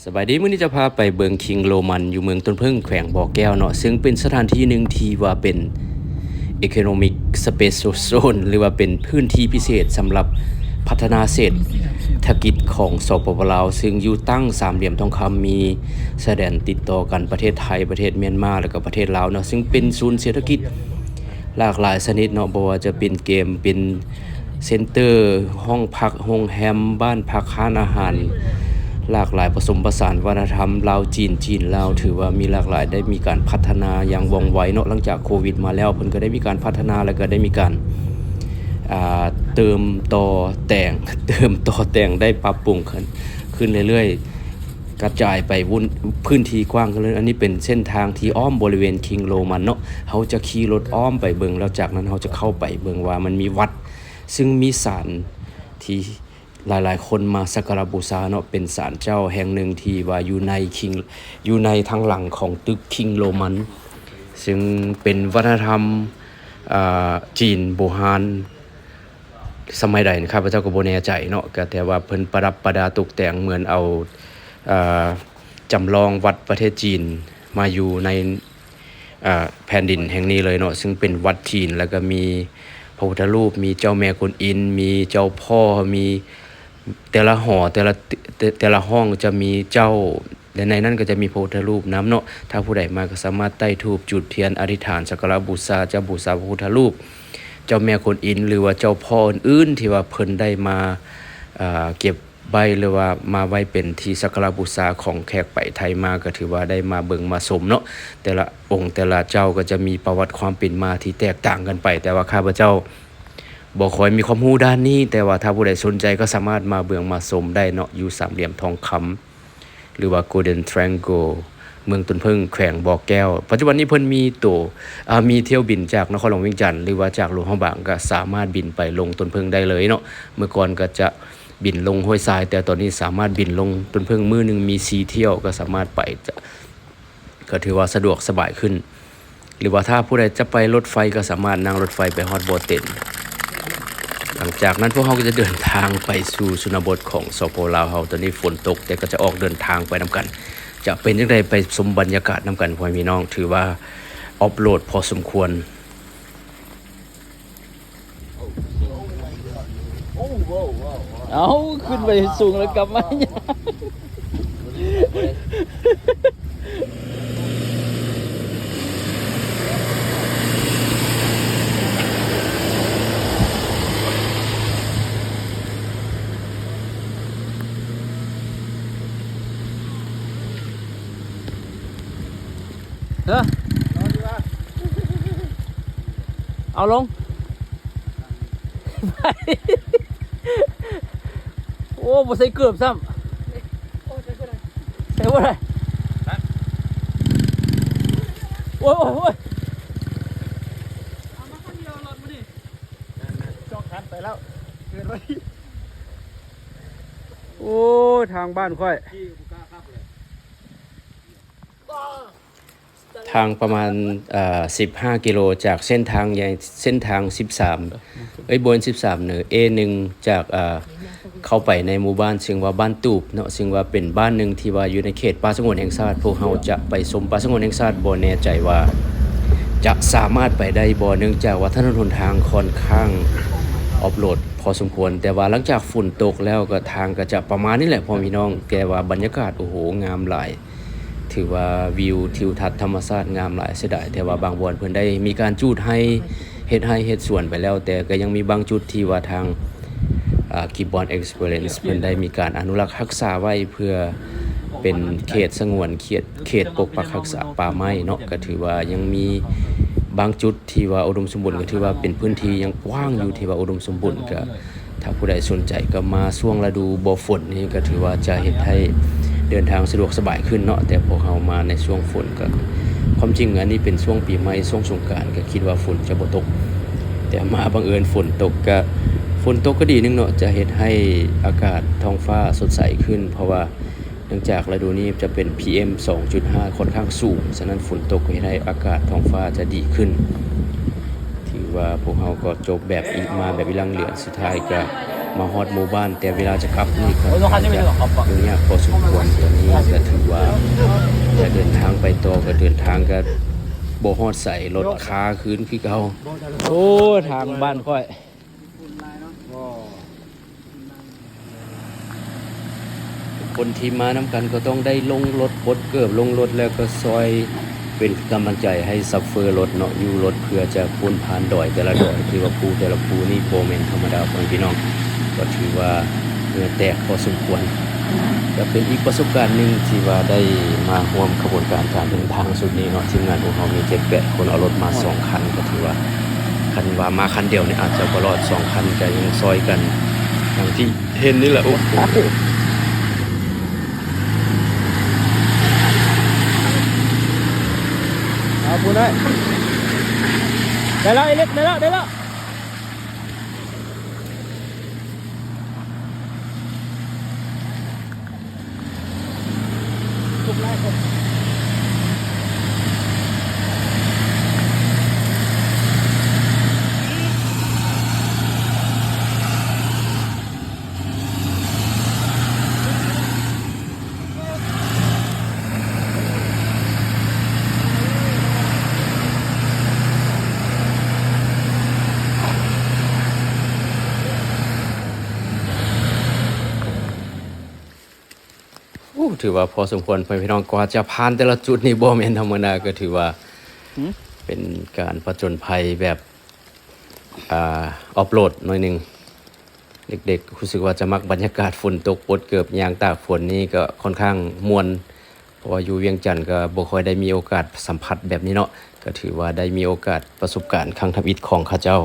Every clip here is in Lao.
ສະບາຍດີ, ມື້ນີ້ຈະພາໄປເບິ່ງຄິງໂຣມັນຢູ່ເມືອງຕົ້ນເຜິ້ງ ແຂວງບໍ່ແກ້ວເນາະ, ເຊິ່ງເປັນສະຖານທີ່ໜຶ່ງທີ່ວ່າເປັນ Economic Special Zone ຫຼືວ່າເປັນພື້ນທີ່ພິເສດສຳລັບພັດທະນາເສດຖະກິດຂອງ ສປປ ລາວ, ເຊິ່ງຢູ່ຕັ້ງສາມຫຼ່ຽມທອງຄຳ, ມີຊາຍແດນຕິດຕໍ່ກັນປະເທດໄທ, ປະເທດມຽນມາ ແລະ ກໍປະເທດລາວເນາະ, ເຊິ່ງເປັນສູນເສດຖະກິດ ຫຼາກຫຼາຍຊະນິດເນາະ, ບໍ່ວ່າຈະເປັນເກມ, ເປັນເຊັນເຕີ, ຫ້ອງພັກ, ໂຮງແຮມ, ບ້ານພັກ, ຮ້ານອາຫານ, ຫຼາກຫຼາຍ, ປະສົມປະສານວັດທະນະທຳລາວ-ຈີນ, ຈີນ-ລາວ, ຖືວ່າມີຫຼາກຫຼາຍ, ໄດ້ມີການພັດທະນາຢ່າງວ່ອງໄວເນາະ. ຫຼັງຈາກໂຄວິດມາແລ້ວ, ເພິ່ນກໍໄດ້ມີການພັດທະນາ ແລ້ວກໍໄດ້ມີການ, ອ່າ, ເຕີມຕໍ່ແຕ່ງ, ເຕີມຕໍ່ແຕ່ງ, ໄດ້ປັບປຸງຂຶ້ນ, ຂຶ້ນເລື້ອຍໆ. ກະຈາຍໄປວຸ້ນພື້ນທີ່ກວ້າງຂຶ້ນເລີຍ. ອັນນີ້ເປັນເສັ້ນທາງທີ່ອ້ອມບໍລິເວນຄິງໂຣມັນເນາະ. ເຮົາຈະຂີ່ລົດອ້ອມໄປເບິ່ງ ແລ້ວຈາກນັ້ນເຮົາຈະເຂົ້າໄປເບິ່ງວ່າມັນມີວັດ ຊຶ່ງມີສານທີ່ຫຼາຍໆຄົນມາສັກກາລະບູຊາເນາະ. ເປັນສານເຈົ້າແຫ່ງໜຶ່ງທີ່ວ່າຢູ່ໃນຄິງ, ຢູ່ໃນທາງຫຼັງຂອງຕຶກຄິງໂຣມັນ, ຊຶ່ງເປັນວັດທະນະທຳ, ອ່າ, ຈີນບູຮານ ສະໄໝໃດ ຂ້າພະເຈົ້າກໍບໍ່ແນ່ໃຈເນາະ, ກໍແຕ່ວ່າເພິ່ນປະດັບປະດາຕົກແຕ່ງເໝືອນເອົາ, ເອີ, ຈຳລອງວັດປະເທດຈີນມາຢູ່ໃນ, ເອີ, ແຜ່ນດິນແຫ່ງນີ້ເລີຍເນາະ, ຊຶ່ງເປັນວັດຈີນ, ແລ້ວກໍມີພະພຸດທະຮູບ, ມີເຈົ້າແມ່ກົວນອິນ, ມີເຈົ້າພໍ່, ມີແຕ່ລະຫໍ, ແຕ່ລະ, ແຕ່ລະຫ້ອງຈະມີເຈົ້າ ແລະ ໃນນັ້ນກໍຈະມີພະພຸດທະຮູບນຳເນາະ. ຖ້າຜູ້ໃດມາກໍສາມາດໄຕ້ທູບ, ຈູດທຽນ, ອະທິຖານ, ສັກກາລະບູຊາ, ຈະບູຊາພະພຸດທະຮູບ, ເຈົ້າແມ່ກົວນອິນ ຫຼືວ່າເຈົ້າພໍ່ອື່ນໆ ທີ່ວ່າເພິ່ນໄດ້ມາ, ເອີ, ເກັບໄວ້ ຫຼືວ່າມາໄວ້ເປັນທີ່ສັກກາລະບູຊາຂອງແຂກໄປໄທມາ, ກໍຖືວ່າໄດ້ມາເບິ່ງມາຊົມເນາະ. ແຕ່ລະອົງແຕ່ລະເຈົ້າກໍຈະມີປະຫວັດຄວາມເປັນມາທີ່ແຕກຕ່າງກັນໄປ, ແຕ່ວ່າຂ້າພະເຈົ້າບໍ່ຄ່ອຍມີຄວາມຮູ້ດ້ານນີ້, ແຕ່ວ່າຖ້າຜູ້ໃດສົນໃຈກໍສາມາດມາເບິ່ງມາຊົມໄດ້ເນາະ, ຢູ່ສາມຫຼ່ຽມທອງຄຳ ຫຼືວ່າ Golden Triangle ເມືອງຕົ້ນເຜິ້ງ ແຂວງບໍ່ແກ້ວ. ປັດຈຸບັນນີ້ເພິ່ນມີໂຕ, ອາ, ມີຖ້ຽວບິນຈາກນະຄອນຫຼວງວຽງຈັນ ຫຼືວ່າຈາກຫຼວງພະບາງ ກໍສາມາດບິນໄປລົງຕົ້ນເຜິ້ງໄດ້ເລີຍເນາະ. ເມື່ອກ່ອນກໍຈະບິນລົງຫ້ວຍຊາຍ, ແຕ່ຕອນນີ້ສາມາດບິນລົງຕົ້ນເຜິ້ງ ມື້ໜຶ່ງມີສີ່ຖ້ຽວ ກໍສາມາດໄປ, ຈະ, ກໍຖືວ່າສະດວກສະບາຍຂຶ້ນ. ຫຼືວ່າຖ້າຜູ້ໃດຈະໄປລົດໄຟກໍສາມາດນັ່ງລົດໄຟໄປຮອດບໍ່ເຕັນ. ຫຼັງຈາກນັ້ນພວກເຮົາກໍຈະເດີນທາງໄປສູ່ຊົນນະບົດຂອງ ສປປ ລາວເຮົາ. ຕອນນີ້ຝົນຕົກ ແຕ່ກໍຈະອອກເດີນທາງໄປນຳກັນ. ຈະເປັນຈັ່ງໃດ ໄປຊົມບັນຍາກາດນຳກັນ ພໍ່ແມ່ພີ່ນ້ອງ. ຖືວ່າອອຟໂຣດພໍສົມຄວນ. ເອົາ ຂຶ້ນໄປສູງແລ້ວກັບມາ. ເອີ ເອົາລົງ. ໂອ້ ບໍ່ໃສ່ເກີບຊ້ຳ. ໂອ້ ໃສ່ບໍ່ໄດ້ ໃສ່ບໍ່ໄດ້. ໂອ້ຍ ໂອ້ຍ ໂອ້ຍ. ສອງຄັນໄປແລ້ວ ເກີນໄວ້. ໂອ້ຍ ທາງບ້ານຂ້ອຍ. ທາງປະມານ, ເອີ, ສິບຫ້າກິໂລຈາກເສັ້ນທາງໃຫຍ່, ເສັ້ນທາງສິບສາມ, ເອີຍ, ບໍ່ແມ່ນສິບສາມເນີ, ເອໜຶ່ງ ຈາກ, ເອີ, ເຂົ້າໄປໃນໝູ່ບ້ານ ເຊິ່ງວ່າບ້ານຕູບເນາະ, ເຊິ່ງວ່າເປັນບ້ານໜຶ່ງທີ່ວ່າຢູ່ໃນເຂດປ່າສະຫງວນແຫ່ງຊາດ. ພວກເຮົາຈະໄປຊົມປ່າສະຫງວນແຫ່ງຊາດ ບໍ່ແນ່ໃຈວ່າຈະສາມາດໄປໄດ້ບໍ່, ເນື່ອງຈາກວ່າຖະໜົນຫົນທາງຄ່ອນຂ້າງອອຟໂຣດພໍສົມຄວນ, ແຕ່ວ່າຫຼັງຈາກຝົນຕົກແລ້ວກໍ ທາງກໍຈະປະມານນີ້ແຫຼະ ພໍ່ແມ່ພີ່ນ້ອງ, ແຕ່ວ່າບັນຍາກາດ ໂອ້ໂຫ ງາມຫຼາຍ. ຖືວ່າວິວທິວທັດທຳມະຊາດງາມຫຼາຍ. ເສຍດາຍແຕ່ວ່າບາງບ່ອນເພິ່ນໄດ້ມີການຈູດໄຮ່, ເຮັດໄຮ່ເຮັດສວນໄປແລ້ວ, ແຕ່ກໍຍັງມີບາງຈຸດທີ່ວ່າທາງ, ອາ, Gibbon Experience ເພິ່ນໄດ້ມີການອະນຸລັກຮັກສາໄວ້ ເພື່ອເປັນເຂດສະຫງວນ, ເຂດ, ເຂດປົກປັກຮັກສາປ່າໄມ້ເນາະ. ກໍຖືວ່າຍັງມີບາງຈຸດທີ່ວ່າອຸດົມສົມບູນ, ກໍຖືວ່າເປັນພື້ນທີ່ຍັງກວ້າງຢູ່ ທີ່ວ່າອຸດົມສົມບູນ. ກໍ ຖ້າຜູ້ໃດສົນໃຈກໍມາຊ່ວງລະດູບໍ່ຝົນນີ້ ກໍຖືວ່າຈະເຮັດໃຫ້ເດີນທາງສະດວກສະບາຍຂຶ້ນເນາະ, ແຕ່ພວກເຮົາມາໃນຊ່ວງຝົນກໍ ຄວາມຈິງອັນນີ້ເປັນຊ່ວງປີໃໝ່ ຊ່ວງສົງການ ກໍຄິດວ່າຝົນຈະບໍ່ຕົກ, ແຕ່ມາບັງເອີນຝົນຕົກ. ກໍຝົນຕົກກໍດີໜຶ່ງເນາະ, ຈະເຮັດໃຫ້ອາກາດທ້ອງຟ້າສົດໃສຂຶ້ນ, ເພາະວ່າເນື່ອງຈາກລະດູນີ້ຈະເປັນ ພີເອັມ ສອງຈຸດຫ້າ ຂ້ອນຂ້າງສູງ, ສະນັ້ນຝົນຕົກກໍເຮັດໃຫ້ອາກາດທ້ອງຟ້າຈະດີຂຶ້ນ. ຖື ວ່າພວກເຮົາກໍຈົບແບບອີກ ມາແບບອີ່ຫຼັງເຫຼືອ ສຸດທ້າຍກໍມາຮອດໝູ່ບ້ານ ແຕ່ເວລາຈະກັບນີ້ຂ້ອນຂ້າງຈະຫຍຸ້ງຍາກພໍສົມຄວນ. ຕອນນີ້ກໍຖືວ່າຈະເດີນທາງໄປຕໍ່ ກໍເດີນທາງກໍບໍ່ຮອດໃສ ລົດຄາຄືນຄືເກົ່າ. ໂອ້ ທາງບ້ານຂ້ອຍ. ຄົນທີ່ມານຳກັນກໍຕ້ອງໄດ້ລົງລົດ ປົດເກີບລົງລົດ ແລ້ວກໍຊ່ອຍເປັນກຳລັງໃຈໃຫ້ຊັບເຟີລົດເນາະ ຢູ່ລົດ ເພື່ອຈະພົ້ນຜ່ານດອຍແຕ່ລະດອຍ ຖືວ່າພູແຕ່ລະພູນີ້ບໍ່ແມ່ນທຳມະດາ ພໍ່ແມ່ພີ່ນ້ອງ. ກໍຖືວ່າເຫື່ອແຕກພໍສົມຄວນ ກໍເປັນອີກປະສົບການໜຶ່ງທີ່ວ່າໄດ້ມາຮ່ວມຂະບວນການການເດີນທາງຊຸດນີ້ເນາະ. ທີມງານຂອງເຮົາມີເຈັດແປດຄົນ ເອົາລົດມາສອງຄັນ ກໍຖືວ່າ ຄັນວ່າມາຄັນດຽວນີ້ອາດຈະບໍ່ລອດ ສອງຄັນກໍຍັງຊ່ອຍກັນ ດັ່ງທີ່ເຫັນນີ້ແຫຼະ. ໂອ້ໂຫ ເອົາພຸ້ນເອີຍ ໄດ້ແລ້ວ ໄອ້ເລັກ ໄດ້ແລ້ວ ໄດ້ແລ້ວ. ໂອ້ ຖືວ່າພໍສົມຄວນ ພໍ່ແມ່ພີ່ນ້ອງ ກວ່າຈະຜ່ານແຕ່ລະຈຸດນີ້ບໍ່ແມ່ນທຳມະດາ ກໍຖືວ່າ ຫືມ ເປັນການຜະຈົນໄພແບບ ອ່າ ອອຟໂລດໜ້ອຍໜຶ່ງ. ເດັກໆ ຮູ້ສຶກວ່າຈະມັກບັນຍາກາດຝົນຕົກ ປົດເກີບຍ່າງຕາກຝົນນີ້ກໍຄ່ອນຂ້າງມ່ວນ ເພາະວ່າຢູ່ວຽງຈັນກໍບໍ່ຄ່ອຍໄດ້ມີໂອກາດສຳຜັດແບບນີ້ເນາະ ກໍຖືວ່າໄດ້ມີໂອກາດປະສົບການຄັ້ງທຳອິດຂອງຂ້າເຈົ້າ.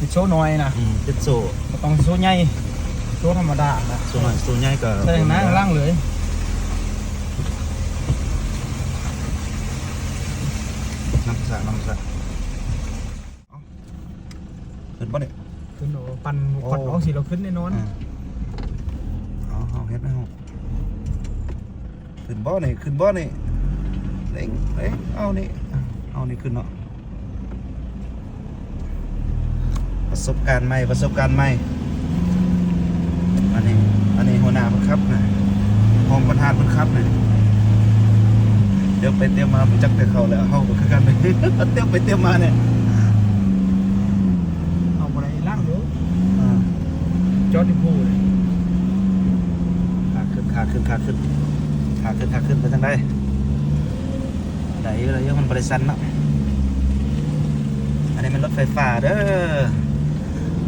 ຕິດໂສ້ນ້ອຍນະ ອືມ ຕິດໂສ້ ບໍ່ຕ້ອງໂສ້ໃຫຍ່ ໂສ້ທຳມະດານະ ໂສ້ນ້ອຍ ໂສ້ໃຫຍ່ກໍ ໃສ່ນາງລ້າງເລີຍ. ນ້ຳສະ ນ້ຳສະ ເອົ້າ ຂຶ້ນບໍ່ນີ້? ຂຶ້ນ ໂອ້ ປັ່ນ ໂອ້ ຄວັນອອກຊິ ລາວຂຶ້ນແນ່ນອນ. ອ່າ ເອົາ ເຮົາເຮັດໃຫ້ເຮົາ ຂຶ້ນບໍ່ນີ້? ຂຶ້ນບໍ່ນີ້? ເລັ່ງ ເລັ່ງ ເອົານີ້ ເອົານີ້ຂຶ້ນເນາະ. ປະສົບການໃໝ່ ປະສົບການໃໝ່. ອັນນີ້ ອັນນີ້ຫົວໜ້າເພິ່ນຂັບນະ ຮອງປະທານເພິ່ນຂັບນະ. ຕຽວໄປຕຽວມາ ບໍ່ຈັກແຕ່ເຂົາແລ້ວ ເຮົາກໍຄືກັນ ຕຽວໄປຕຽວມານີ້ ເຮົາບໍ່ໄດ້ລ້າງເດີ. ອ່າ ຈອດຢູ່ພູເລີຍ. ຂາຂຶ້ນ ຂາຂຶ້ນ ຂາຂຶ້ນ ຂາຂຶ້ນ ຂາຂຶ້ນ ໄປທາງໃດ? ໄດ້ຢູ່ ໄດ້ຢູ່ ມັນບໍ່ໄດ້ຊັນເນາະ. ອັນນີ້ແມ່ນລົດໄຟຟ້າເດີ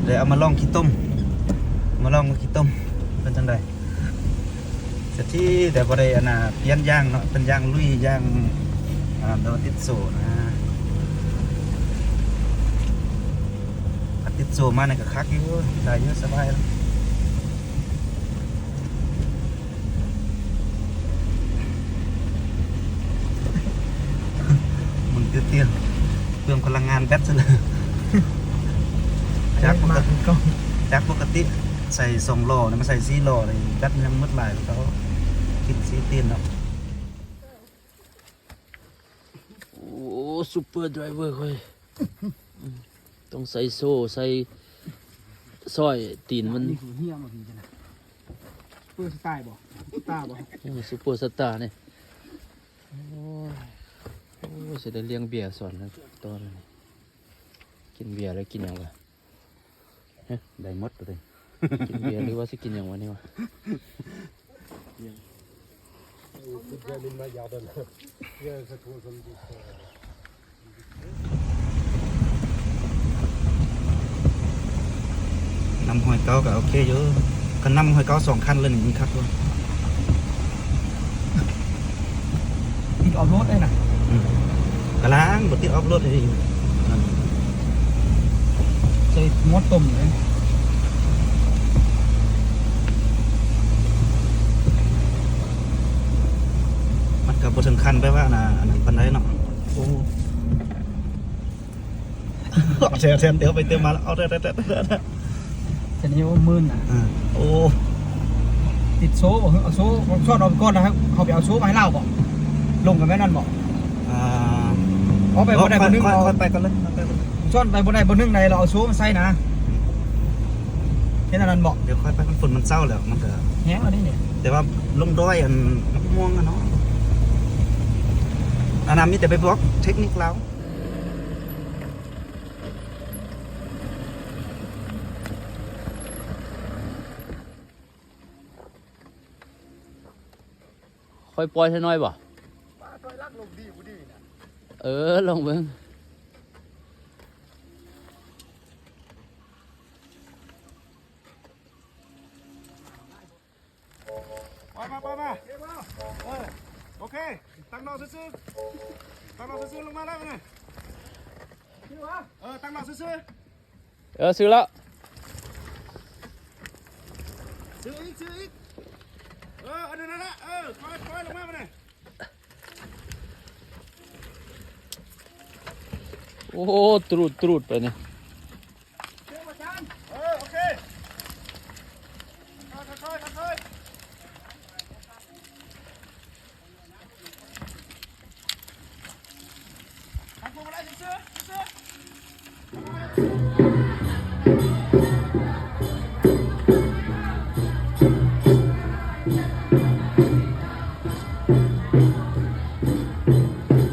ໄດ້ເອົາມາລອງຂີ້ຕົມ ມາລອງຂີ້ຕົມ ເປັນຈັ່ງໃດ? ສະຖີ່ ແຕ່ບໍ່ໄດ້ອັນນ່າ ປ່ຽນຢາງເນາະ ເປັນຢາງລຸຍ ຢາງ ອ່າ ແບບວ່າຕິດໂສ້ນະ. ຄັນຕິດໂສ້ມານີ້ກໍຄັກຢູ່ ໄດ້ຢູ່ ສະບາຍ. ໝູນເຕີ້ຍໆ ເປືອງພະລັງງານແບັດຊະເລີຍ. ຈາກປົກກະ ຈາກປົກກະຕິໃສ່ສອງລໍ້ ມາໃສ່ສີ່ລໍ້ ແບັດມັນຍັງໝົດຫຼາຍກວ່າເກົ່າ ກິນສີ່ຕີນເນາະ. ໂອ້ ຊຸບເປີໄດຣເວີຂ້ອຍ ຕ້ອງໃສ່ໂສ້ ໃສ່ ຊ່ອຍຕີນມັນ. ນີ້ຄືເຮຍມາພີ້ຈັ່ງນະ ຊຸບເປີສະຕາຍບໍ່? ສະຕາບໍ່? ເອີ ຊຸບເປີສະຕານີ້. ໂອ້ຍ ໂອ້ຍ ຊິໄດ້ລ້ຽງເບຍສອນແລ້ວຕອນນີ້. ກິນເບຍແລ້ວກິນຫຍັງວະ? ຮະ ໄດ້ໝົດເລີຍ. ກິນເບຍ ຫຼືວ່າຊິກິນຫຍັງວະນີ້ວະ? ນຳຮອຍເກົ້າກໍໂອເຄຢູ່ ຄັນນຳຮອຍເກົ້າສອງຄັນເລີຍນີ້ມັນຄັກຢູ່. ຕິດອອຟໂຣດໄດ້ນະ. ອືມ ກະລາງບໍ່ຕິດອອຟໂຣດເລີຍ. ໃສ່ໝໍ້ຕົ້ມເລີຍ. ມັນກໍບໍ່ເຖິງຂັ້ນແບບວ່າ ອັນນັ້ນ ອັນນັ້ນປານໃດເນາະ. ໂອ້ ແຊນ ແຊນ ຕຽວໄປຕຽວມາແລ້ວ ເອົາແທ້ໆ ແຊນນີ້ ໂອ້ ມື່ນນະ. ເອີ ໂອ້ ຕິດໂສ້ບໍ່? ເອົາໂສ້ ຊ້ອນອອກກ່ອນ ແລ້ວເຮົາໄປເອົາໂສ້ມາໃຫ້ລາວບໍ່? ລົງກັນແມ່ນນັ້ນບໍ່? ອ່າ ເອົາໄປບໍ່ໄດ້ ບໍ່ໜຶ່ງ ຄ່ອຍ ເອົາ ຄ່ອຍໄປກ່ອນເລີຍ ຄ່ອຍໄປກ່ອນເລີຍ. ຊ້ອນໄປບໍ່ໄດ້ ບໍ່ໜຶ່ງໃດ ລາວເອົາໂສ້ມາໃສ່ນະ. ເຮັດອັນນັ້ນບໍ່? ດຽວຄ່ອຍໄປ ມັນຝົນມັນເຊົາແລ້ວ ມັນກໍແຮງແລ້ວນີ້. ແຕ່ວ່າລົງດອຍ ອັນ ນຳມ່ວງຫັ້ນເນາະ ອັນນັ້ນມີແຕ່ໄປບອກເຕັກນິກລາວ. ຄ່ອຍປ່ອຍໃຫ້ໜ້ອຍບໍ່? ປາ ຖອຍຫຼັງລົງດີບໍ່ດີນະ? ເອີ ລອງເບິ່ງ. ປ່ອຍມາ ປ່ອຍມາ. ເອີ ໂອເຄ ຕັ້ງນອກຊື່ໆ ຕັ້ງນອກຊື່ໆ ລົງມາແລ້ວນີ້. ເອີ ຕັ້ງນອກຊື່ໆ. ເອີ ຊື່ແລ້ວ ຊື່ອີກ ຊື່ອີກ. ເອີ ອັນນັ້ນລະ ເອີ ຄ່ອຍໆ ລົງມາບາດນີ້. ໂອ້ ຕຣູດໆ ໄປນີ້. ເອີ ໂອເຄ ຄ່ອຍໆ ຄ່ອຍໆ. ທັງພວກມາໄດ້ຊື່ໆ ຊື່ໆ.